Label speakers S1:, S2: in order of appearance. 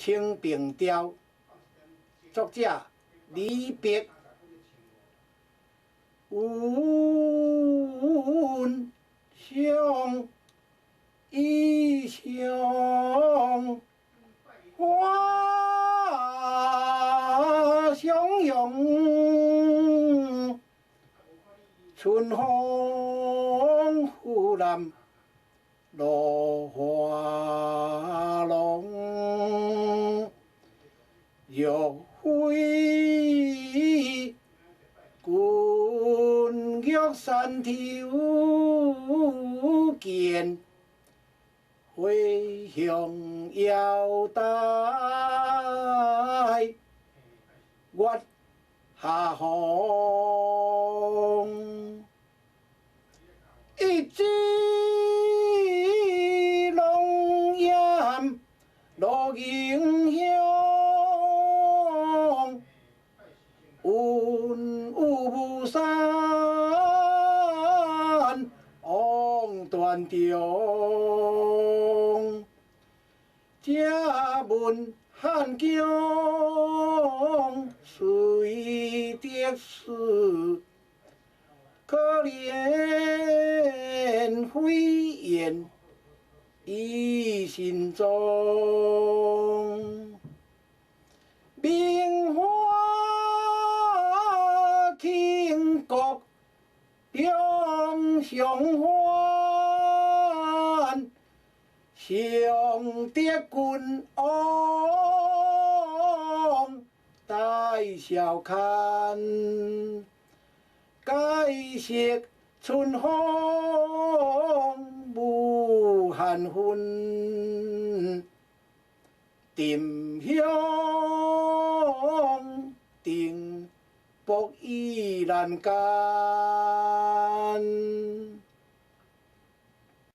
S1: 清平調》，作者李白。雲上衣裳花相擁，春風拂爛落花濃。若非君玉山頭見，回向遙待月下紅。一枝濃艷落英雄，文武巫山望斷中。這文漢江雖得勢，可憐灰煙已心中。名花傾國兩相還，上得君王大笑看，解釋春風無限恨。沉香定薄意難干。